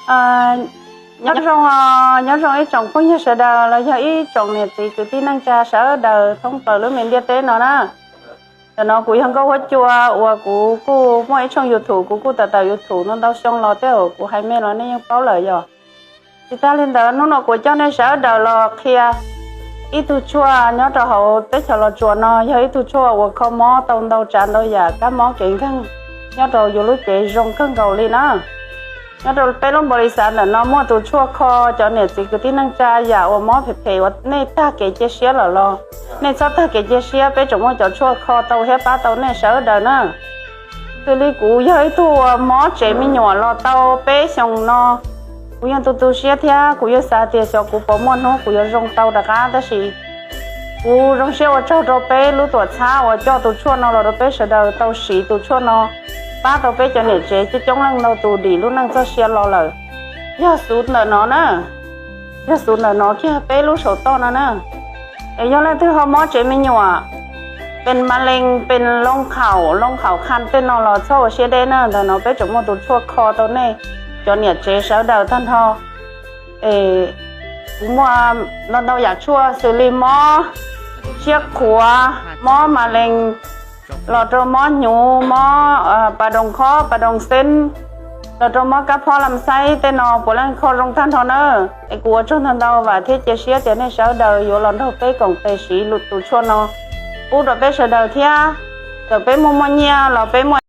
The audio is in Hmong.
Nyob zoo, nyob zoo ib tsoom phooj ywg sawv daws los yog ib tsoom niam txiv kwv tij neej tsa sawv daws thoob plaws lub me ntiaj teb no na. Ntawm no kuv yog Nkauj Huab Cua uas kuv kuj muaj ib tshooj YouTube, kuv kuj tawm tawm YouTube no ntau xyoo los thiab, kuv hais me los nej yeej paub lawm yog. Tsis tas li ntawd, hnub no kuv coj nej sawv daws los qhia ib tug tshuaj nyob rau hauv teb chaws Los Tsuas no, yog ib tug tshuaj uas kho mob tau ntau tsav ntau yam kab mob kev nkeeg nyob rau yus lub cev zoo kawg nkaus li na. Nyob rau peb lub npaus lis xav ntawm no muaj tus tshuaj kho cov niam txiv kwv tij neej tsa yam uas mob phem phem uas nej tag kev cia siab lawm los nej txhob tag kev cia siab, peb tseem muaj cov tshuaj kho tau thiab pab tau nej sawv daws na. Xws li kuv yog ib tug uas mob tsev me nyuam los tau peb xyoos no, kuv yeej tu tu siab thiab kuv yeej xav tias xyov kuv puas muaj hnub kuv yuav zoo tau rov qab, tab sis kuv zoo siab ua tsaug rau peb lub tuam txhab uas coj tus tshuaj no los rau peb sawv daws tau siv tus tshuaj no, pab tau peb cov niam tsev coob coob leej ntau tus dim lub neej txoj sia los lawm. Yog xub ntawm no na, yog xub ntawm no kiag peb lub saum toj no na. Es yog leej twg ho mob tsev me nyuam, pes mas lees, pes loo khaum, loo khaum kham tej no los txhob ua siab deb na, ntawm no peb tseem muaj tus tshuaj kho tau nej cov niam tsev sawv daws tag nrho. Es kuv muaj ntau ntau yam tshuaj xws li mob siab qhuav, mob mas lees, los rau mob hnyuv, mob pas doos khob, pas doos xeeb, los rau mob kab phob lam xaib tej no puav leej kho zoo tag nrho na. Es kuv ua tsaug ntau ntau, vam thiab cia siab tias nej sawv daws yuav los nrog peb koom tes siv tus tshuaj no pub rau peb sawv daws thiab. Txawm peb muaj muaj nyiaj los peb muaj